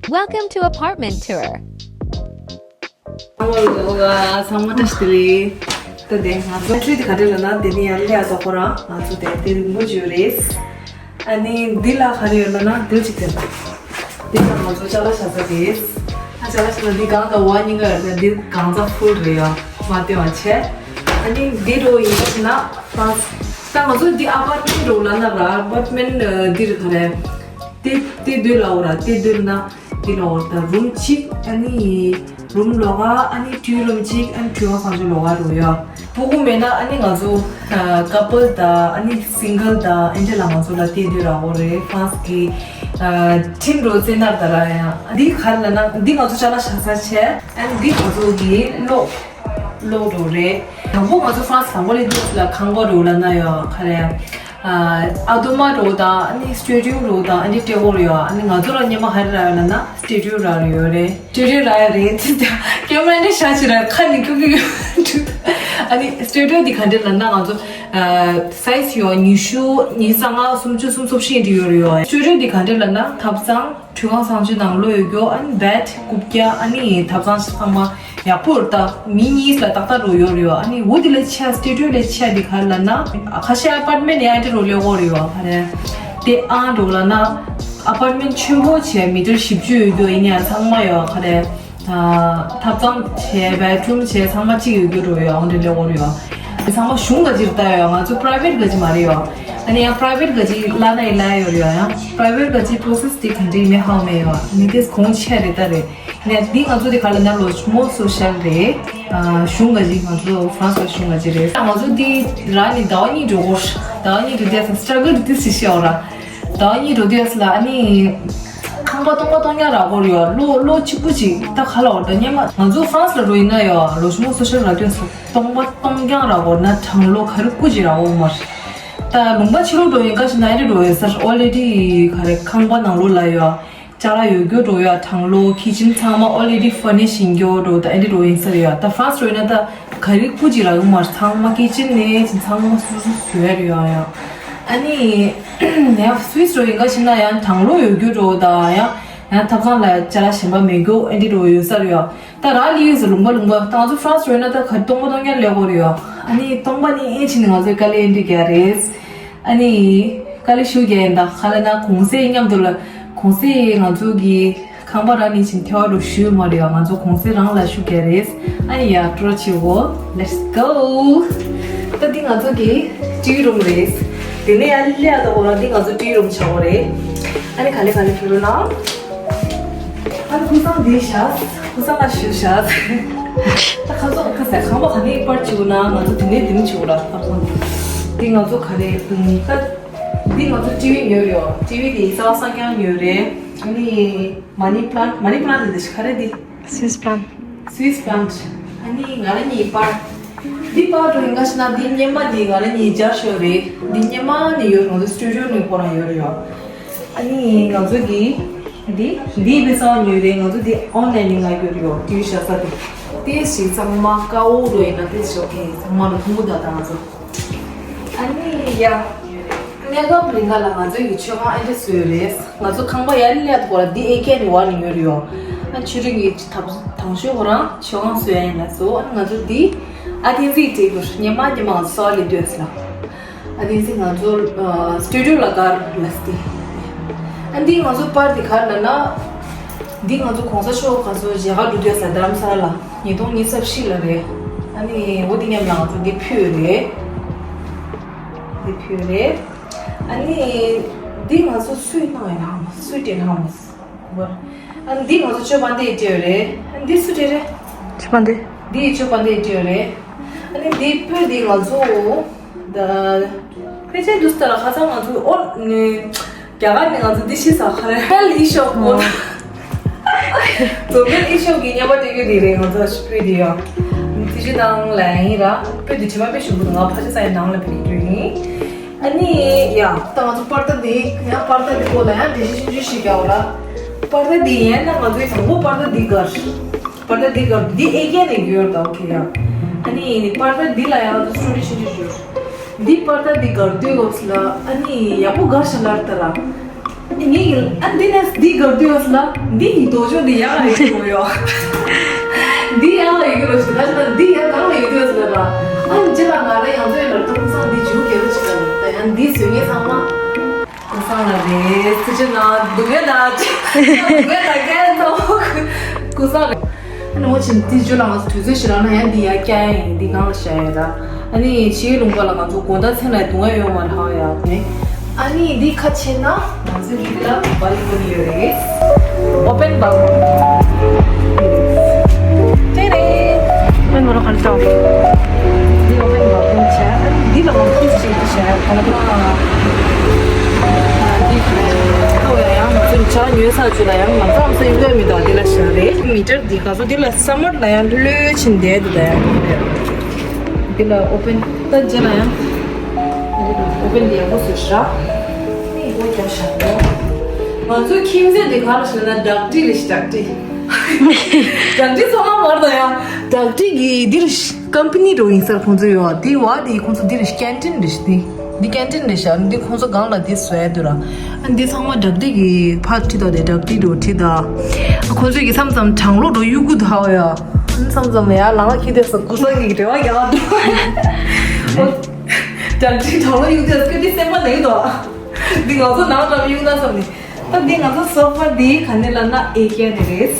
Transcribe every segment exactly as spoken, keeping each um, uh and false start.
Welcome to apartment tour. ཚང་མ་ལ་འོ་ཚང་མ་བཀྲ་ཤིས་བདེ་ལེགས། ད་དེ་ང་ཚོ་ཁྲུས་དེ་ག་འདྲ་ལབ་ན་དེ་ནི་ཡར་ལས་ཡ་ཏོག་ཁོ་རང་ང་ཚོ་དེ་དེ་རིང་པོ་བྱོས་རེད། ཨ་ནི་འདི་ལ་ག་རེ་ཡོད་ལབ་ན་འདིར་གཅིག་དེ་འདི་ལ་ང་ཚོ་ཅ་ལག་བཞག་ས་རེད། ཨ་ཅ་ལག་བཞག་ས་འདི་གང་དང་བ་གཉིས་ཀ་ཡོད་ད་འདི་གང་ཚ་ཕུལ་རེད་ཡ། མ་བསྟན་བ་བྱས། ཨ་ནི་འདི་རོ་ཡིན་ན་ཕ་ད་ང་ཚོ་འདི་ཨ་པར་མེན་རོ་ལབ་ན་ར་ཨ་པར་མེན་འདི་རེད་ག་རེད། དེ་དེ་འདོད་ལ་འོ་ར་དེ་འདོད་ན། འདི་ལོགས་ད་རུམ་གཅིག་ཨ་ནི་རུམ་ལོགས་ཨ་ནི་ཊི་ཝི་རུམ་གཅིག་ཨ་ནི་ཊི་ཝི་ཁང་ཆུང་ལོགས་རུ་ཡོད། སྤུ་གུ་མེད་ན་ཨ་ནི་ང་ཚོ་ཀ་པལ་དང་ཨ་ནི་སིང་གལ་དང་ཨེ་འདྲ་ལ་ང་ཚོ་ལ་བལྟས་དུས་ར་འོ་རེད་ཧྥ་རན་སི་གི་ཁྲིམས་རོ་རྩེ་ནར་ད་ར་ཡང་འདི་ག་རེ་ལབ་ན་འདི་ང་ཚོ་ཅ་ལག་བཞག་ས་བྱས་ཨ་ནི་འདི་ང་ཚོ་གི་གློག་གློག་རོ་རེད། དང་པོ་ང་ཚོ་ཧྥ་རན་སི་དང་པོ་ལས་འདི་ཚོ་ལ་ཁང་པ་རོ་ལབ་ན་ཡོད་ག་རེ། ཨ་དུ་མ་རོ་དང་ཨ་ནི་སི་ཊུ་ཌི་ཡོ་རོ་དང་ཨ་ནི་ཏྲེ་གོ་རོ་ཡོད། ཨ་ནི་ང་ཚོ་ལ་སྙེ་མ་ཧ་རི་ར་ཡོད་ལབ་ན་སི་ཊུ་ཌི་ཡོ་ར་རོ་ཡོད་རེད། སི་ཊུ་ཌི་ཡོ་ར་ཡོད་རེད་ཁྱོད་མ་འདྲི་ཤ་ཆི་ར་ཁ་ནི་ཀུ་ཀུ་ཡོད། ཨ་ནི་སི་ཊུ་ཌི་ཡོ་འདི་ག་འདྲ་ལབ་ན་ང་ཚོ་ཨ་སའི་ཛི་ཡོད་ཉི་ཤུ་ཉི་ཤུ་རྩ་ལྔ་སུམ་ཅུ་སུམ་ཅུ་སོ་བཞི་འདི་ཡོད་རེད་ཡོད། སི་ཊུ་ཌི་ཡོ་འདི་ག་འདྲ་ལབ་ན་ཐབ་ཚང་། ཁྲུས་ཁང་གསང་སྤྱོད་ནང་ལོགས་ཡོད་རྒྱུ་ཨ་ནི་བེད་རྐུབ་བཀྱག་ཨ་ནི་ཐབ་ཚང་ཚང་མ་ཡག་པོ་རེད། ད་མི་གཉིས་ལ་ཏག་ཏག་རུ་ཡོད་རེད་ཡོད། ཨ་ནི་འོ་དེ་ལས་ཆེ་སི་ཊུ་ཌི་ཡོ་ལས་ཆེ་འདི་ག་རེ་ལབ་ན་ཁ་ཤས་ཨ་པར་མེན་ཡང་འདི་རུ་ལས་འོ་རེད་ཡོད། ཨ་རེ་དེ་ཨང་རུ་ལབ་ན་ཨ་པར་མེན་ཆེན་པོ་བྱས་མི་ཊར་བཞི་བཅུ་ཡོད་རྒྱུ་ཡིན་ཡང་ཚང་མ་ཡོད་ག་རེ། ཐབ་ཚང་བྱས་བེད་རུམ་བྱས་ཚང་མ་གཅིག་ཡོད་རྒྱུ་འགྲོ་ཡོད་ཨང་འདྲ་ལས་འོ་རེད་ཡོད། ཚང་མ་གཞུང་ག་ཅིར་ལྟ་ཡོད་ང་ཚོ་པ་རའི་ཝེ་ཊི་ག་ཅི་མ་རེད་ཡོད། ཨ་ནི་ཡང་པ་རའི་ཝེ་ཊི་ག་ཅི་ལབ་ན་ཡི་ལབ་ཡོད་རེད་ཡོད་ཡང་པ་རའི་ཝེ་ཊི་ག་ཅི་པོ་རོ་སེ་སི་དེ་ག་འདྲ་ཡིན་མིན་ཧ་གོ་མེད་ཡོད། ཨ་ནི་དེ་གོང་ཆེ་རེད་ད་རེད། ནས་འདི་ང་ཚོ་དེ་ག་ལ་ན་ལོ་ཆུ་མོ་སོ་ཤལ་རེད། གཞུང་ག་ཅི་ང་ཚོ་ཧྥ་རན་སི་གཞུང་ག་ཅི་རེད། ང་ཚོ་འདི་ར་ནི་ཟླ་བ་གཉིས་འགྲོ་གོ་ཟླ་བ་གཉིས་འགྲོ་དེ་སི་ཊྲ་གལ་དེ་སི་ཤེས་འོ་ར། ཟླ་བ་གཉིས་འགྲོ་དུས་ལ་ཨ་ནི་ཁང་པ་སྟོང་པ་སྟོང་རྐྱང་རག་གི་ཡོད། ལོ་ལོ་གཅིག་པུ་ཅིག་ད་ག་ལ་འོ་ད་སྙེ་མ་ང་ཚོ་ཧྥ་རན་སི་ལ་འགྲོ་ཡིན་ན་ཡོད་ལོ་ཆུ་མོ་སོ་ཤལ་རག་དུས་སྟོང་པ་སྟོང་རྐྱང་རག་གི་ན་གྲང་ལོ་ག་རེ་སྤུ་ཅིག་རག་གི་མ་རེད། ད་ལུང་པ་ཕྱི་ལོགས་འགྲོ་ཡིན་ག་ཞིག་ན་ཨེ་འདྲ་འགྲོ་ཡོད་སར་ཨོ་ལེ་ཌི་ག་རེ་ཁང་པ་ནང་ལོགས་ལ་ཡོད། ཅ་ལག་ཡོད་རྒྱུ་འགྲོ་ཡོད། གྲང་ལོ་ཁི་ཅན་ཚང་མ་ཨོ་ལེ་ཌི་ཕར་ནིཤ་ཡིན་རྒྱུ་འགྲོ་ད་ཨེ་འདྲ་འགྲོ་ཡིན་ས་རེད་ཡོད། ད་ཧྥ་རན་སི་འགྲོ་ཡིན་ན་ད་ག་རེ་སྤུ་ཅིག་རག་གི་མ་རེད། ཚང་མ་ཁི་ཅན་ནས་ཅིག་ཚང་མ་སུ་སུ་བཟོས་ཡོད་རེད་ཡོད་ཡང་། ཨ་ནི་ཡང་སུད་སི་འགྲོ་ཡིན་ག་ཞིག་ན་ཡང་གྲང་ལོ་ཡོད་རྒྱུ་འགྲོ་ད་ཡང་ཡང་ཐབ་ཚང་ལ་ཅ་ལག་གཞན་པ་མེད་རྒྱུ་ཨེ་འདྲ་འགྲོ་ཡོད་ས་རེད་ཡོད། ད་རག་ལས་ཡོད་ཟེར་ལུང་པ་ལུང་པ་ད་ང་ཚོ་ཧྥ་རན་སི་འགྲོ་ཡིན་ན་ད་ག་རེ་སྟོང་པ་སྟོང་རྐྱང་ལས་གོ་རེད་ཡོད། ཨ་ནི་སྟོང་པ་ནི་ཨེ་ཕྱིན་ནས་ང་ཚོའི་དཀའ་ལས་ཨེ་འདྲ་རྒྱག་རེད། ཨ་ནི་དཀའ་ལས་ཞུ་རྒྱུ་ཡིན་ད་ག་ལ་ན་གུང་སེང་མཉམ་དུ་ལ་གུང་སེང་ང་ཚོ་གི་ཁང་པ་ར་ནི་ཕྱིན་ཐེ་བ་རུ་ཞུ་མ་རེད་ཡ། ང་ཚོ་གུང་སེང་རང་ལ་ཞུ་རྒྱུ་རེད། ཨ་ནི་ཡ་སྤྲོ་ཆེ་བོ། Let's go. ད་འདི་ང་ཚོ་གི་ཊི་ཝི་རུམ་རེད། དེ་ནས་ཡ་ལེ་ཡ་ད་གོ་ལ་འདི་ང་ཚོ་ཊི་ཝི་རུམ་ཆགས་པ་རེད། ཨ་ནི་ག་ལེ་ག་ལེ་ཕེ་རུ་ན། ཨ་ནི་ཀུན་བཟང་འདི་བཞག་ཀུན་བཟང་ལ་ཞུ་བཞག་ད་ཁ་ཚོགས་ཁ་ཟས་ཁང་པ་ག་ནས་པར་བྱེད་དགོས་ན་ང་ཚོ་དེ་ནས་དེ་ནས་བྱེད་དགོས་ར་ད་ཁོང་། འདི་ང་ཚོ་ག་རེ་ད་འདི་ང་ཚོ་ཊི་ཝི་ཉོས་རེད། ཊི་ཝི་དེ་གསར་པ་གསར་རྐྱང་ཉོས་རེད། ཨ་ནི་མ་ནི་པ་ལན་ཊི་མ་ནི་པ་ལན་ཊི་དེ་ག་རེ་འདི། སུད་སི་པ་ལན་ཊི། སུད་སི་པ་ལན་ཊི། ཨ་ནི་ང་རང་གཉིས་པར། འདི་པར་དུ་ཡིན་ག་ཞིག་ན་འདི་སྙེ་མ་འདི་ང་རང་གཉིས་སྦྱར་ཤོག་རེད། འདི་སྙེ་མ་ནི་ཡོད་ང་ཚོ་སི་ཊུ་ཌི་ཡོ་ནས་ཁོ་རང་ཡོད་རེད་ཡོད། ཨ་ནི་ང་ཚོ་གི་འདི་འདི་བེ་ས་ཉོས་རེད། ང་ཚོ་འདི་ཨོན་ལན་ནས་ང་ཡོད་རེད་ཡོད། ཊི་ཝི་བཞག་ས་དེ་ཏེ་ཞིག་ཚང་མ་ཀ་འོ་རོ་ཡིན་ན་ཏེ་ཞོག་གི་ཚང་མ་ལ་ཐུང་གུ་ད་ད་ང་ཚོ། ཨ་ནི་ཡ། གནས་སྐབས་རིང་ག་ལ་ང་ཚོའི་གི་མཆོད་ཁང་ཨེ་འདྲ་བཟོས་ཡོད་རེད། ང་ཚོ་ཁང་པ་ཡར་སླེབས་ཡག་གོ་ལ་འདི་ཨེ་ཀྱེ་ནི་བར་ནི་ཡོད་རེད་ཡོ། ཨ་མཆོད་རིགས་ཀྱི་ཐབ་དང་ཤོས་ཁོ་རང་མཆོད་ཁང་བཟོ་ཡ་ཡིན་ལ་བཟོ། ཨ་ང་ཚོ་འདི་ཨ་ཏིན་ཟི་དྲེ་གོ་ཉེ་མ་ཉེ་མ་ང་ཚོ་སོ་ལི་ཏོས་ལ། ཨ་ཏིན་ཟི་ང་ཚོ་སི་ཊུ་ཌི་ཡོ་ལ་གར་ལ་སྟེ། ཨ་འདི་ང་ཚོ་པར་འདི་གར་ལ་ན། འདི་ང་ཚོ་གོང་ས་མཆོག་ག་ཚོད་མཇལ་ཁ་འགྲོ་དུས་ས་རྡ་རམ་ས་ལ་ཉིས་སྟོང་ཉི་ཤུ་རྩ་བཞི་ལ་རེད། ཨ་ནི་འོ་འདི་མཉམ་ལ་ང་ཚོ་འདི་ཕུལ་རེད། འདི་ཕུལ་རེད། ཨ་ནི་འདི་ང་ཚོ་སུས་གནང་ཡོད་ན་སུས་སྤྲད་གནང་མ་སོང་། ཨ་ནི་འདི་ང་ཚོ་ཅོ་པན་དེ་སྤྲད་ཡོད་རེད། ཨ་ནི་འདི་སུ་སྤྲད་རེད། ཅོ་པན་དེ། འདི་ཅོ་པན་དེ་སྤྲད་ཡོད་རེད། ཨ་ནི་འདི་སྤོས་འདི་ང་ཚོ། ད། ཕལ་ཆེར་འདུག་སྟེ་ལ་ཁ་སང་ང་ཚོ་ཨོ་ནི། རྒྱ་གར་ནས་ང་ཚོ་འདི་ཤི་ས་ཁ་རེ་ཧེལ་ཨི་ཤོག་གོ། རྫོང་དཔོན་ཨི་ཤོག་གི་བརྙན་པར་སྟོན་རྒྱུ་དེ་རེད་ང་ཚོ་ཤི་སྤོས་དེ་ཡང་། དེ་ཅི་ནང་ལ་ཡིན་ར་སྤོས་དེ་དྲི་མ་དཔེ་ཞུ་གི་འདུག་ང་ཕ་ཆ་ས་ཡི་ནང་ལ་བེད་རྒྱུ་ཡིན། ཨ་ནི་ཡ་ད་ང་ཚོ་པར་ཏ་དེ་ཡང་པར་ཏ་དེ་གོ་ལ་ཡང་འགྲེལ་བཤད་ཆུང་ཆུང་ཞིག་རྒྱག་འོ་ར། པར་ཏ་དེ་ཡན་ན་ང་ཚོའི་དང་པོ་པར་ཏ་དེ་གར། པར་ཏ་འདི་ག་འདི་ཨེ་ཀྱེ་ནས་གྱུར་ད་ཨོ་ཁེ་ཡ། ཨ་ནི་པར་ཏ་འདི་ལ་ཡང་ང་ཚོ་སི་ཊོ་རི་ཆུང་ཆུང་བྱོས། འདི་པར་ཏ་འདི་གར་དུས་སྐབས་ལ་ཨ་ནི་ཡག་པོ་གར་ཤ་ལར་ད་ར། ངས་ཨ་འདི་ནས་འདི་གབ་དུས་ལ་འདི་ཡི་རྡོ་ཅོག་འདི་ཡག་ལ་ཡོད་ཀྱི་ཡོད། འདི་ཡག་ལ་ཡོད་ཀྱི་རེད་ཟེར་ད་ཅི་ད་འདི་ཡག་གང་ལ་ཡོད་ཀྱི་ཡོད་ཟེར་ལ། ཨ་ཅི་ལ་ང་རང་ཡང་ཚོའི་ལ་ཏུང་སང་འདི་འཇུ་གལ་ཆེ་ལ་ད་ཡང་འདི་བཟོས་ངེས་ཚང་མ། ཀུ་སང་ལ་རེད་ཚེ་ཆེ་ན་སྡུག་བསྔལ་ད་སྡུག་བསྔལ་ད་སྐྱེལ་ཐོག་ཀུ་སང་རེད། ཨ་ནི་འོ་ཆེན་དེ་ཇོ་ལ་ང་ཚོ་དུས་ཚོད་ཞིག་རག་ན་ཡང་འདི་ཡར་བསྐྱལ་ཡ་ཡིན། འདི་གང་ལ་བཞག་ཡོད་ད། ཨ་ནི་ཕྱིའི་ལུང་པ་ལ་ང་ཚོ་དགོང་དག་མཚན་ལ་སྡུག་བསྔལ་ཡོང་མ་རེད་ཧ་ཡ་ནི། ཨ་ནི་འདི་ཁ་ཕྱེ་ན་ང་ཚོ་འདི་ལ་བཱལ་ཀོ་ནི་ཡོད་རེད། ཨོ་པན་བཱལ་ཀོ་ནི། ཏེ་རེ། ཨོ་པན་བཱལ་ཀོ་ནི་ག་རེ་ལྟ་བ། འདི་ཨོ་པན་བཱལ་ཀོ་ནི་བྱས། ཨ་ནི་འདི་ལ་ང་ཚོ་ཅིག་བྱས་ག་ལ་ན། འདི་ཁོ་ཡ་ཡང་ང་ཚོ་ཇ་ཉོས་ས་ཅིག་ལ་ཡང་ང་ཚོ་ཨམ་སྲུ་ཡོད་མི་འདུག་འདི་ལ་བཞག་རེད། མི་ཊར་འདི་ག་ཚོད་འདི་ལ་ས་མར་ལ་ཡང་ལྷོད་ཕྱིན་བསྡད་འདུག་ད་ཡང་འདི་ལ་ཨོ་པན་ད་རྗེས་ལ་ཡང་ཨོ་པན་འདི་ཡག་པོ་བཟོས་ཤག་ནི་སྒོ་རྒྱབ་བཞག་ཡོད། ང་ཚོའི་ཁྱིམ་མཚེས་འདི་ག་རེ་ཞེ་ན་ཌག་ཊི་ལས་ཤི་ཌག་ཊི། ཌག་ཊི་ཚང་མ་མར་ད་ཡང་ཌག་ཊི་གི་འདིར་ཀམ་པ་ནི་འགྲོ་ཡིན་སར་ཁོང་ཚོ་ཡོད་འདི་བ་འདི་ཁོང་ཚོ་འདིར་ཀན་ཊིན་རེད་ཤི་འདི། འདི་ཀན་ཊིན་རེད་ཤག་འདི་ཁོང་ཚོ་སྒང་ལ་འདི་བཟོས་འདུག་ར། ཨ་འདི་ཚང་མ་ཌག་ཊི་གི་ཕར་ཁྲིད་དོ་དེ་ཌག་ཊི་འགྲོ་ཁྲིད་ད། ཁོང་ཚོ་གི་མཚམས་མཚམས་གྲང་ལོག་འགྲོ་གཡུག་གུ་ད་ཧ་ཡ། མཚམས་མཚམས་ཡ་ལང་ལ་ཁྱི་དེ་སོ་ཀུ་སང་གི་འབྲེལ་བ་རྒྱག་འགྲོ། ཌག་ཊི་གྲང་ལོག་གཡུག་དེ་སྐད་དེ་སེམས་པ་ནས་དོ། འདི་ང་ཚོ་ནང་འགྲམ་གཡུག་ན་བསམ་ནས། ད་འདི་ང་ཚོ་སོ་ཕ་འདི་ག་ནས་ལབ་ན་ཨེ་ཀེ་ནས་རེད།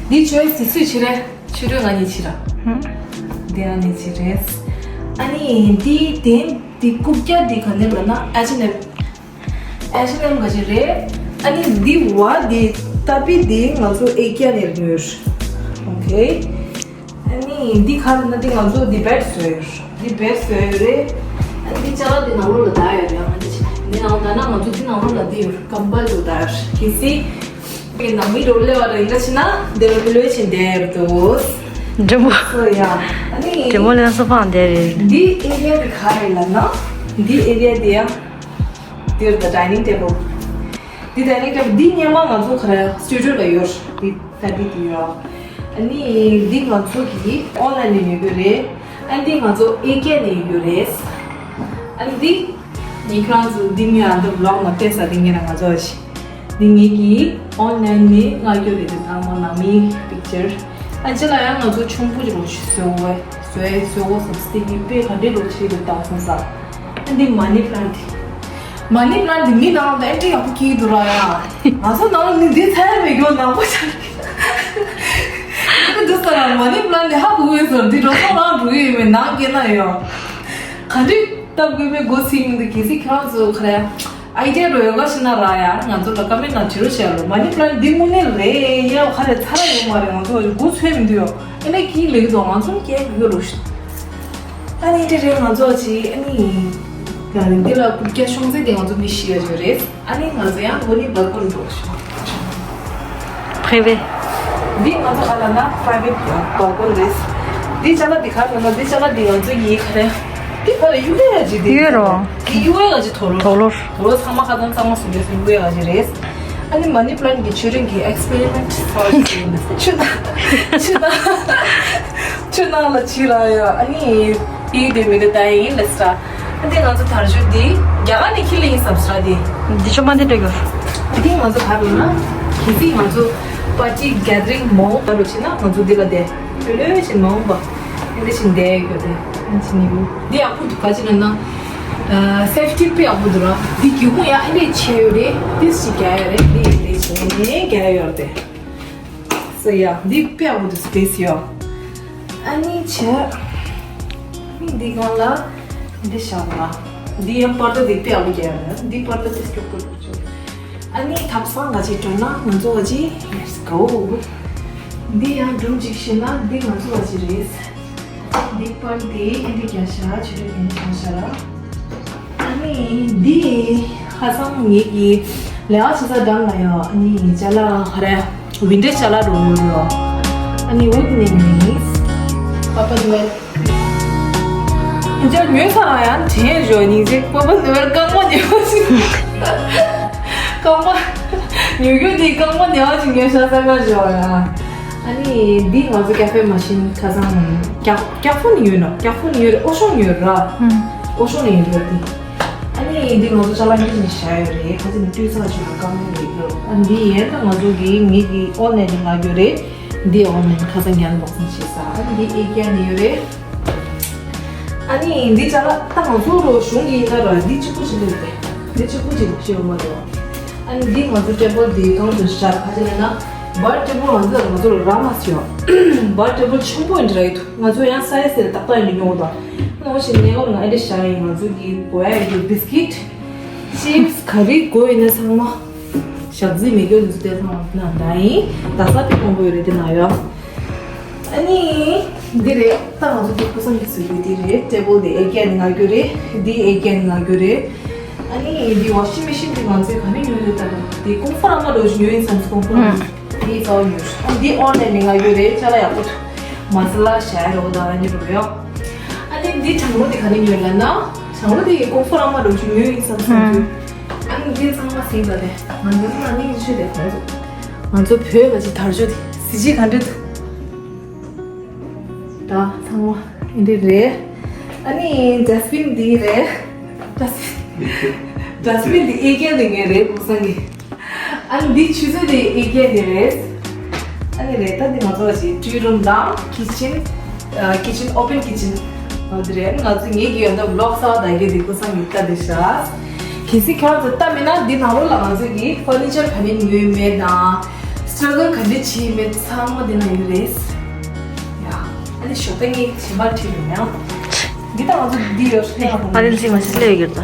འདི་ཆོས་སི་སུས་བྱེད་རེད། ཆུ་རོས་ང་གཉིས་བྱེད་ར། ཧུམ། འདི་ཨ་ནི་བྱེད་རེད། ཨ་ནི་འདི་དེ་འདི་རྐུབ་བཀྱག་འདི་ག་ནས་ལབ་ན་ཨེཆ་ཨེན་ཨེམ། ཨེཆ་ཨེན་ཨེམ་ག་ཅིག་རེད། ཨ་ནི་འདི་བ་འདི་ཏ་པི་འདི་ང་ཚོ་ཨེ་ཀེ་ནས་ཉོས། ཨོ་ཁེ། ཨ་ནི་འདི་ག་རེ་ན་འདི་ང་ཚོ་འདི་བེད་བཟོས་ཡོད། འདི་བེད་བཟོས་ཡོད་རེད། ཨ་ནི་འདི་ཅ་ལག་འདི་ནང་ལོགས་ལ་བསྡད་ཡོད་རེད། ཨ་ནི་འདི་ནང་ལོགས་ད་ན་ང་ཚོ་འདི་ནང་ལོགས་ལ་འདི་ཡོད་ཀམ་པལ་དུ་བསྡད་ཡོད། གལ་སྲིད་ནང་མི་རོ་ལེ་བ་རེ་འདྲ་ཕྱིན་ན་འདི་རུ་ལོས་ཕྱིན་བསྡད་ཡོད་འདུག་འདྲེ་མོ། སོ་ཡ། ཨ་ནི་འདྲེ་མོ་ལ་སོ་ཕང་བསྡད་རེད། འདི་ཨེ་རི་ཡ་འདི་ག་རེ་ལབ་ན། འདི་ཨེ་རི་ཡ་འདི་ཡང་འདིར་the dining table། འདི་dining table འདི་སྔོན་མ་ང་ཚོ་ག་རེ་སི་ཊུ་ཌི་ཡོ་ལ་ཡོད། འདི་ད་འདི་དེ་ཡོད། ཨ་ནི་འདི་ང་ཚོ་གི་ཨོན་ལན་ནས་ཉོས་རྒྱུ་རེད། ཨ་ནི་འདི་ང་ཚོ་ཨེ་ཀེ་ནས་ཉོས་རྒྱུ་རེད། ཨ་ནི་འདི་ངས་ཁྱེད་རང་ཚོ་འདི་ངའི་ཨ་འདི་བི་ལོག་ནང་བལྟས་ས་འདི་ངས་ན་ང་ཚོ་ཨ་ཞིག་འདི་ངེད་ཀྱིས་ཨོན་ལན་ནས་མངགས་རྒྱུ་རེད། འདི་ཚང་མ་ནང་མིའི་པིག་ཅར། ཨ་ཅེ་ལ་ཡང་ང་ཚོ་ཆུང་པོ་ཅིག་རོགས་ཞིག་བཟོ་བས་བཟོས་བཟོ་བོ་སོ་སྟེ་གི་དཔེ་ག་འདྲའི་རོགས་ཞིག་རེད་དང་སོང་ས། ཨ་འདི་མ་ནི་པ་ལན་ཊི། མ་ནི་པ་ལན་ཊི་འདི་མི་ནང་ལ་ཨེ་འདྲ་ཡག་པོ་སྐྱེས་འདུག་ར་ཡ། ང་ཚོ་ནང་ལ་ནི་འདི་ཚད་མེད་རྒྱུ་ནག་པོ་ཆགས་ཀྱི་འདུག་ས་ར། མ་ནི་པ་ལན་ཊི་ཧ་གོ་གི་ཡོད་ས་འདི་འགྲོ་སོང་རང་འགྲོ་གི་ཡོད་མེད་ནང་སྐྱེས་ན་ཡོད། ག་འདྲའི་སྟབས་དགོས་པའི་སྒོ་ཚིགས་མི་འདུག་གལ་སྲིད་ཁྱེད་རང་ཚོ་ག་རེ་ཨའི་ཌི་ཡ་རོ་ཡོད་ལ་ཤི་ན་ར་ཡ། ང་ཚོ་ལ་ཀ་མེན་ཊི་ནང་བྲིས་རོགས་བྱས་ལོ། མ་ནི་པ་ལན་ཊི་འདི་དངོས་གནས་རེད་ཡ། ག་རེ་ཚ་ར་ཡོད་མ་རེད། ང་ཚོ་སྒོ་ཚོད་མི་འདུག་ཡོ། ཨེ་ནས་ཀྱིས་ལེགས་དོ་ང་ཚོ་སྐྱེ་དགོས་རོགས་ཤི། ཨ་ནི་དེ་རེད་ང་ཚོ་ཅི་ཨ་ནི་ང་རང་འདི་ལ་ཀུ་ཀྱ་ཤོང་ཚེ་དེ་ང་ཚོ་མི་ཤི་ཡ་ཅིག་རེད། ཨ་ནི་ང་ཚོ་ཡང་ལོ་ནི་བ་ཀོན་འགྲོ་ཤོག་ཕེ་བེ། འདི་ང་ཚོ་ག་ལ་ན་པ་རའི་བེ་ཊི་བ་ཀོན་རེད། འདི་ཅ་ལག་འདི་ག་ལ་ན་འདི་ཅ་ལག་འདི་ང་ཚོ་ཡི་ག་རེ། འདི་ག་རེ་གཡུག་ཡ་ཅིག་འདི་ཡོད་རོ། འདི་གཡུག་ཡ་ཅིག་དོ་ལོ། དོ་ལོ། དོ་ལོ་ཚང་མ་ཁ་ཚང་ཚང་མ་སུ་འདི་སུ་གཡུག་ཡ་ཅིག་རེད། ཨ་ནི་མ་ནི་པ་ལན་ཊི་གི་ཆུ་རིན་གི་ཨེག་སི་པེ་རི་མེན་ཊི་ཚོ་ཞིག་ཡིན། ཆུ་ནང་ཆུ་ནང་ལ་ཕྱི་ལ་ཡ། ཨ་ནི་དེའི་དེ་མི་དེ་ད་ཡིན་ལེ་སྲ། ཨ་ནི་ང་ཚོ་དར་ཆུ་འདི་རྒྱ་གར་ནས་ཁྱི་ལ་ཡིན་བསམ་སྲ་དེ། འདི་ཆུ་མ་འདི་འདྲ་གི། དེ་ང་ཚོ་ག་རེ་ན་གལ་སྲིད་ང་ཚོ་པར་ཊི་གེ་དར་རིང་མང་པོ་བྱས་ན་ང་ཚོ་འདི་ལ་བསྡད། ལྷོད་ལྷོད་བྱས་མ་འོངས་པ། ཨ་འདི་བཞིན་བསྡད་ཡོད་དེ། ཨ་འདི་ནི་འདི་ཡག་པོ་འདུག་ག་ཅི་ལབ་ན། སེབ་ཊི་དཔེ་ཡག་པོ་འདུག་ར། འདི་སྒེའུ་ཁུང་ཡང་ཨ་འདྲས་ཆེ་ཡོད་རེད། ཏིས་ཅིག་རྒྱག་ཡོད་རེད། འདི་ཡང་འདི་བྱས་ནས་རྒྱག་ཡོད་རེད། སོ་ཡ་འདི་དཔེ་ཡག་པོ་འདུག་སི་པེ་སི་ཡོད། ཨ་ནི་བྱས། ཨ་འདི་སྒང་ལ་འདི་བཞག་པ། འདི་ཡང་པར་ཏ་འདི་དཔེ་ཡག་པོ་རྒྱག་ཡོད་རེད། འདི་པར་ཏ་ཏིས་སྐྱོ་པོ་འདུག་ཨ་ནི་ཐབ་ཚང་ག་ཅིག་སྤྲོད་ན་ང་ཚོ་ག་ཅིག let's go། འདི་ཡང་སྒྲུང་གཅིག་བཤད་ན་འདི་ང་ཚོ་ག་ཅིག་རེད། འདི་པར་འདི་ཨེ་འདི་རྒྱག་ཤག་ཆུ་རེད་ཨེ་འདི་རྒྱག་ཤག་ར། ཨ་ནི་འདི་ཧ་སང་ངེད་ཀྱི་ལས་ཀ་བྱེད་ས་འགྲམ་ལ་ཡོད། ཨ་ནི་ཅ་ལག་ག་རེ་ཝིན་ཊེཇ་ཅ་ལག་རུ་ཡོད་རོ། ཨ་ནི་wood names པ་པ་ནུ་ཨེལ། ཁྱེད་ཉོས་ཚར་ཡང་དྲན་བཞོ་ཉིན་ཅིག་པ་པ་ནུ་ཨེལ་རྐང་པ་ཉོ་ཞིག་རྐང་པ་ཉོ་རྒྱུ་དེ་རྐང་པ་ཉོ་ཞིག་ཉོས་ཤ་ཚ་མ་བཞོ་ཡ། ཨ་ནི་འདི་ང་ཚོ་ཀ་ཧྥེ་མ་ཤིན་ཁ་སང་ཀྱག་ཀྱག་ཕུ་ནི་ཡོད་ནོ། ཀྱག་ཕུ་ནི་ཡོད་རེད། ཨོ་ཤོང་ཡོད་ར། ཨོ་ཤོང་ནི་ཡོད་རེད་དེ། ཨ་ ཨ་ནི་འདི་ང་ཚོ་ཅ་ལག་འདི་ནས་བཞག་ཡོད་རེད། ཁ་ཚིག་ནས་བཏུས་ཚར་བྱུང་ན་སྐམ་ནི་རེད་ལོ། ཨ་འདི་ཡན་ད་ང་ཚོ་གི་ངེད་ཀྱི་ཨོ་ནས་ནི་ང་རྒྱུ་རེད། འདི་ཨོ་ནས་ཁ་སང་ཉན་བག་སང་བྱས་ས། ཨ་འདི་ཨེ་ཀྱ་ནི་ཡོད་རེད། ཨ་ནི་འདི་ཅ་ལག་ད་ང་ཚོ་རོ་གཞུང་གི་ཡིན་ན་ར་འདི་གཅིག་པུ་ཅིག་ལོས་ཏེ། འདི་གཅིག་པུ་ཅིག་ཤེས་ཡོང་མ་འདུག་ཨ་ནི་འདི་ང་ཚོ་ཊེ་བལ་འདི་གང་དུ་བཞག་ཁ་ཅིག་ལ་ན་བར་ཊེ་བལ་ང་ཚོ་ང་ཚོ་ལ་ར་མ་སི་ཡོད། བར་ཊེ་བལ་ཆེན་པོ་ཡིན་ར་ཡོད། ང་ཚོ་ཡང་སའི་སེར་ཏག་ཏག་ཡིན་ཡོང་དང་། ནོ་ཞིག་ནས་འོ་ང་ཨེ་འདྲ་བཞག་ཡིན། ང་ཚོ་གི་གོ་ཡ་ཡི་བིས་ཀིཊ་ཅིབས་ག་རེ་དགོས་ཡིན་ན་ཚང་མ་ཞག་རྩིས་མེད་སྐྱོ་ཚོ་དེ་ཚང་མ་ན་ད་ཡིན། ད་ས་པི་གོང་པོ་ཡོད་རེད་དེ་ན་ཡོད། ཨ་ནི་འདི་རེད། ད་ང་ཚོ་འདི་ཀུ་སང་གི་སུ་ཡོད་འདི་རེད། ཊེ་བལ་དེ་ཨེ་ཀྱ་ནི་ང་རྒྱུ་རེད། འདི་ཨེ་ཀྱ་ནི་ང་རྒྱུ་རེད། ཨ་ནི་འདི་ཝ་ཤིང་མེ་ཤིན་འདི་ང་ཚོའི་ག་རེ་ཉོས་རེད་ད་རེད། འདི་ཀོང་ཧྥ་ར་མ་འགྲོ་ཞིག་ཉོས་ཡིན་བསམ་སོང་ཀོང་ཧྥ་ར་མ། འདི་ཚོ་ཉོས། ཨ་འདི་ཨོན་ལན་ནི་ང་རྒྱུ་རེད། ཅ་ལག་ཡག་པོ་འདུག་མ་ས་ལ་ཞྭའི་རོ་དང་ཨ་ནི་རོ་ཡོད། ཨ་ནི་འདི་གྲང་མོ་འདི་ག་རེ་ཉོས་ལབ་ན། གྲང་མོ་འདི་ཀོང་ཧྥ་ར་མ་འགྲོ་ཞིག་ཉོས་ཡིན་བསམ་སོང་རྒྱུ། ཨ་ནི་འདི་ཚང་མ་ཟིན་པ་རེད། ང་འདི་ཚོ་ལ་ནི་ཆུ་དེ་ག་རེ་འདུག་ང་ཚོ་བོད་ལ་ཅིག་དར་ཆོ་དེ་གཟི་བརྗིད་ག་འདྲ་འདུག་ད་ཚང་མ་འདི་རེད། ཨ་ནི་ཌ་སི་བིན་འདི་རེད། ཌ་སི་བིན་ཌ་སི་བིན་འདི་ཨེ་ཀྱ་འདི་ངའི་རེད་ཀུན་བཟང་གི། ཨ་ནི་འདི་ཆུ་ཚོད་འདི་ཨེ་ཀྱ་འདི་རེད། ཨ་ནི་རེད་ད་འདི་ང་ཚོ་ཞིག་ཊི་རུམ་དང་ཁི་ཆན། ཁི་ཆན་ཨོ་པན་ཁི་ཆན་འདི་རེད། ང་ཚོ་ངེད་ཀྱི་ཡོད་ན་བི་ལོག་གསར་པ་ད་གི་འདི་ཀུན་བཟང་གི་ལྟ་འདི་ཤག་གལ་སྲིད་ཁྱོད་ཚོ་ལྟ་མེད་ན་འདི་ནང་ལོགས་ལ་ང་ཚོ་གི་ཕར་ནི་ཅར་ག་འདྲ་ཉོས་མེད་དང་སི་ཊྲག་གལ་ག་འདྲ་བྱས་མེད་ཚང་མ་འདི་ན་ཡོད་རེད། ཡ། ཨ་ནི་ཞོགས་པ་ངས་ཞིམ་པར་ཁྲིད་ཡོང་ཡང་། འདི་ད་ང་ཚོ་འདི་ཡོད་ཤག་ཨ་རིན་ཚིག་མ་ཞིག་སླེབས་ཡོད་ད།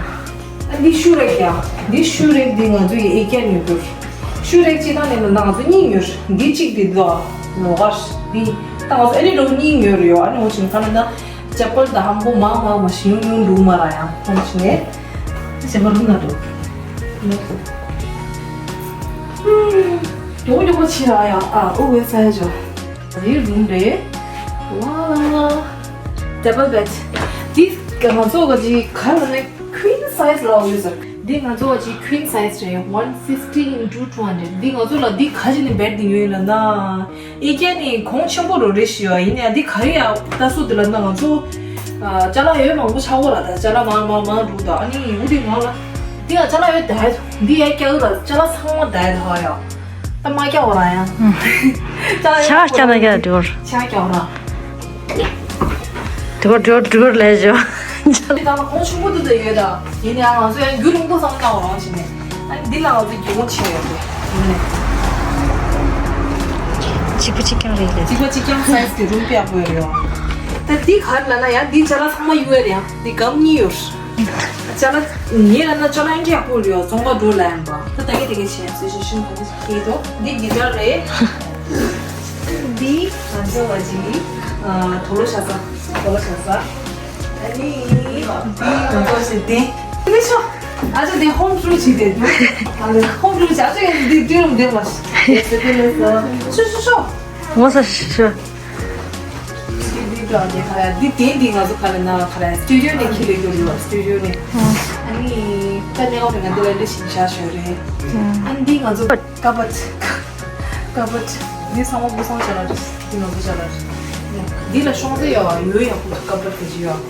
ཨ་འདི་ཤུ་རེག་ཡ། འདི་ཤུ་རེག་འདི་ང་ཚོ་ཡི་ཨེ་ཀྱ་ཉོས་དུར། ཤུ་རེག་ཅི་ད་ནས་ན་ང་ཚོ་གཉིས་ཉོས། འདི་གཅིག་འདི་དོ། ལོ་གར་འདི། ད་ང་ཚོ་ཨ་ནི་ལོ་གཉིས་ཉོས་རེད་ཡོ། ཨ་ནི་འོ་ཆུང་ཁ་ན་ན། ཅ་པལ་དང་ཧམ་པོ་མང་མང་མ་ཞིག་ཉུང་ཉུང་འདུག་མ་ར་ཡང་ཁོང་ཆེ་ནས། ཅ་པལ་རུང་ན་འདུག་མྱོང་མྱོང་པོ་ཆེ་ར་ཡང་ཨ་ཨུ་བའི་ས་ཡ་ཇོ། རི་རུང་རེད། ཝ་ལ་ལ། ཌབ་བལ་བེད། འདི་ང་ཚོ་ག་ཅི་ག་ལ་ནས་ཀུན་སའི་ཛི་ལ་ཡོད་ཟེར། འདི་ང་ཚོ་ག་ཅི་ཀུན་སའི་ཛི་རེད། one fifty into two hundred། འདི་ང་ཚོ་ལ་འདི་ག་ཅི་ནས་བེད་འདི་ཡོད་ལ་ན། ཨེ་ཀྱ་ནི་གོང་ཆེན་པོ་རོ་རེ་ཞུ་བ་ཡིན་ཡ། འདི་ག་རེ་ཡ་ལྟ་སུ་འདི་ལ་ན་ང་ཚོ་ཨ་ཅ་ལག་ཡོད་མང་པོ་ཆགས་གོ་ལ། ད་ཅ་ལག་མང་མང་མང་འདུག་ད་ཨ་ནི་འུ་འདི་ང་ལ་འདི་ཡ་ཅ་ལག་ཡོད་ད་འདི་ཡ་སྐྱ་གི་ད་ཅ་ལག་ཚང་མ་ད་ཡ་ད་ཧ་ཡ་ད་མ་སྐྱ་བ་ར་ཡ་ཅ་ལག་ཡོད་ཆ་སྐྱ་ན་སྐྱ་འགྲོ་ཆ་སྐྱ་བ་ར། དེ་གར་དེ་གར་དེ་གར་ལས་བྱོས། འདི་དང་གོང་ཆུང་པོ་འདི་འདྲ་ཡོད་ད། ཡིན་ཡང་ང་ཚོ་ཡང་རྒྱུ་རིང་པོ་བསམ་བློ་བཏང་བ་རང་བྱས་ནས། ཨ་ནི་འདི་ལ་ང་ཚོ་རྒྱུ་མོ་ཆེ་ཡོད་རེད། ཡིན་ནས། གཅིག་པ་གཅིག་རྐྱང་རེད་ལས། གཅིག་པ་གཅིག་རྐྱང་སའི་ཛི་གི་རུམ་དཔེ་ཡག་པོ་ཡོད་རེད་ཡ། ད་འདི་ག་རེ་ལབ་ན་ཡང་འདི་ཅ་ལག་ཚང་མ་གཡུག་ཡ་རེད་ཡ། འདི་སྒམ་གཉིས་ཡོད། ཅ་ལག་ངས་ལབ་ན་ཅ་ལག་ཡང་ཡག་པོ་རེད་ཡ། བཙོང་པ་འགྲོ་ལ་ཡང་པ། ད་ད་གེ་ད་གེ་བྱས་སེ་ཤི་ཤི་ག་ཚོད་ཤེས་དོ། འདི་གི་ཊར་རེད། འདི་ང་ཚོ་བ་ཅི་ཨ་དོ་ལོ་ཤ་ས། དོ་ལོ་ཤ་ས། ཨ་ནི་འདི་ང་ཚོ་བ་ཅི་འདི། འདི་ཤོ། ཨ་ཅོ་འདི་ཧོམ་ཊུ་ཆི་དེ་འདུག་ཨ་ནི་ཧོམ་ཊུ་ཆི་ཨ་ཅོ་ཡང་འདི་འདི་རུ་འདེམས་མ་ཤི། ཡེ་སི་དེ་ལས་ཤོ་ཤོ་ཤོ། ངོ་ས་ཤོ། འདི་འདི་འདྲ་འདི་ཁ་ཡ་འདི་དེ་འདི་ང་ཚོ་ཁ་ལ་ན་ཁ་ལ་སི་ཊུ་ཌི་ཡོ་ནས་ཁྱེར་ལེ་རྒྱུ་རེད་བ། སི་ཊུ་ཌི་ཡོ་ནས། ཨ་ནི་ད་ནས་འོ་ང་འདི་ལ་ལེ་ཤིང་ཤ་ཤོ་རེད། ཨ་ནི་འདི་ང་ཚོ། ཀ་བཊ། ཀ་བཊ། འདི་ཚང་མ་ཀུན་བཟང་ཅ་ལག་རེད། འདི་ནོར་བུ་ཅ་ལག་རེད། འདི་ལ་ཤོང་ཚད་ཡོད་ཡོད་ཡག་པོ་འདུག་ཀ་བཊ་དེ་ཅི་ཡོད།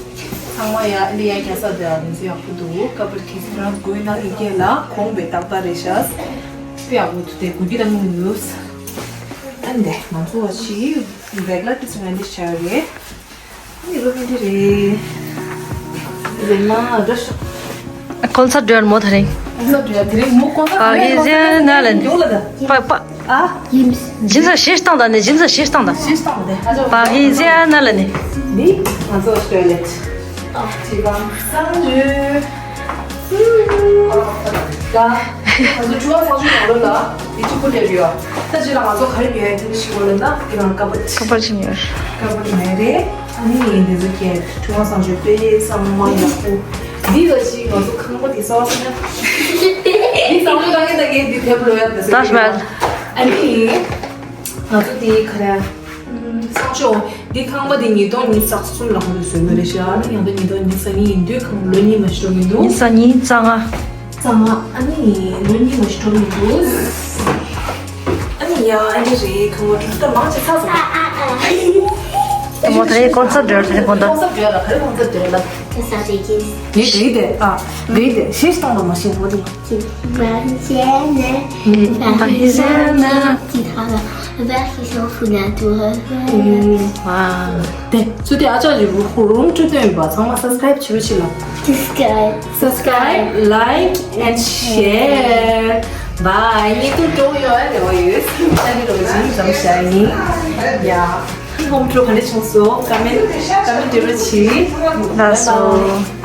ཚང་མ་ཡ་ལི་ཡ་རྒྱ་ས་དེ་ཨ་འདི་ཚོ་ཡག་པོ་འདུག་ཀ་བཊ་གི་ཚིག་རང་དགོས་ན་ཨི་ཀེ་ལ་གོང་བའི་ཏག་ཏག་རེད་ཤག་དཔེ་ཡག་པོ་འདུག་དེ་དགོས་ཀྱི་ད་མི་ཡོད། ཨ་འདི་ང་ཚོ་བ་ཞིག་རེག་ལ་ཏི་ཚོ་ང་འདི་ཆ་ཡོད་རེད། ཀོན་སར་ཌི་ཡར་མོ་ཐ་རིང་། ཀོན་སར་ཌི་ཡར་ཐ་རིང་མོ་ཀོན་སར་ཌི་ཡར་ནི་ཡོང་ལ་ད། པ་པ། ཨ། ཇིན་ས་ཤེས་སྟངས་ད་ནི་ཇིན་ས་ཤེས་སྟངས་ད། ཤེས་སྟངས་ད་ནི་ཨ་ཅོ། པ་གི་ཟེ་ན་ལ་ནི། འདི་ང་ཚོ་ཊོའི་ལེཊ། ཨ་ཅི་གང་སང་ཇུ། ད་ང་ཚོ་ཆུ་བ་སང་ཇུ་ནང་ལོ་ལ་འདི་ཆུ་ཁུ་ལེབ་ཡོད། ད་ཅི་ལ་ང་ཚོ་ག་རེ་ཉོས་ཡ་དེ་ཤི་བ་ལ་ན་དེ་རང་ཀ་པར་ཆི་ཀ་པར་ཆི་ཉོས། ཀ་པར་མེ་རེད། ཨ་ནི་འདི་ཚོ་ཀྱད་ཁྲུ་མ་སང་ཆོས་དཔེ་གཙང་མ་ཡག་པོ། འདི་ལ་ཅིག་ང་ཚོ་ཁང་པ་འདི་གསར་པ་ཟེར་ན། འདི་གཙང་མ་ད་གེ་ད་གེ་འདི་ཐེབས་ལོ་ཡག་ད་ཟེར། ཏཱཇ་མ་ཧལ། ཨ་ནི་ང་ཚོ་འདི་ག་རེ། སང་ཆོས་འདི་ཁང་པ་འདི་ཉིས་སྟོང་ཉི་ཤུ་རྩ་གསུམ་ལ་ཁོང་ཚོས་བཟོས་ཡོད་རེད་ཤག་ཨ་ནི་ཡང་ད་ཉིས་སྟོང་ཉི་ཤུ་རྩ་གཉིས་ཡིན་དུས་ཁང་ལོ་གཉིས་མ་ཞིག་འགྲོ་གི་འདུག་ཉི་ཤུ་རྩ་གཉིས་རྩ་ལྔ། གཙང་མ་ཨ་ནི་ལོ་གཉིས་མ་ཞིག་འགྲོ་མི་འདུག་ཨ་ནི་ཡ་ཨ་ནི་རེད་ཁང་བ་འགྲོ་ད་མང་ཆེ་ཚ་ཚ། ཨ་ཨ་ཨ། ད་མོ་ད་རེད་ཀོན་སར་ཌི་ཡར་ད་རེད་ཀོན་ད། ཀོན་སར་ཌི་ཡར་ལ་ག་རེ་ཀོན་སར་ཌི་ཡར་ལ། Sausage. ངས་ག་རེ་དེ་ཨ་ག་རེ་དེ་ཤེས་གཏོང་རོགས་མ་ཤེས་ངོ་དེ། Vegane. Vegane. Vegane. Vegane. Wow. དེ་ཚུ་དེ་ཨ་ཅག་ཡུ་ཧུ་རུང་ཁྲུ་སྟོན་ཡོད་པ་ཚང་མ་subscribe བྱེད་རོགས་བྱེད་ལ། Subscribe. Subscribe, like and share. Bye. ངས་ཏུ་ཏོ་ཡོད་ཨ་ལེ་བ་ཡོད། ཨ་ལེ་རོ་ཇིན་ཙམ་ཤ་ཡིན། ཡ། ཧོམ་ཊུར་ག་འདྲ་བྱུང་སོང་། ཀ་མེན་ཀ་མེན་འབྲི་རོགས་བྱེད། ལགས་སོ།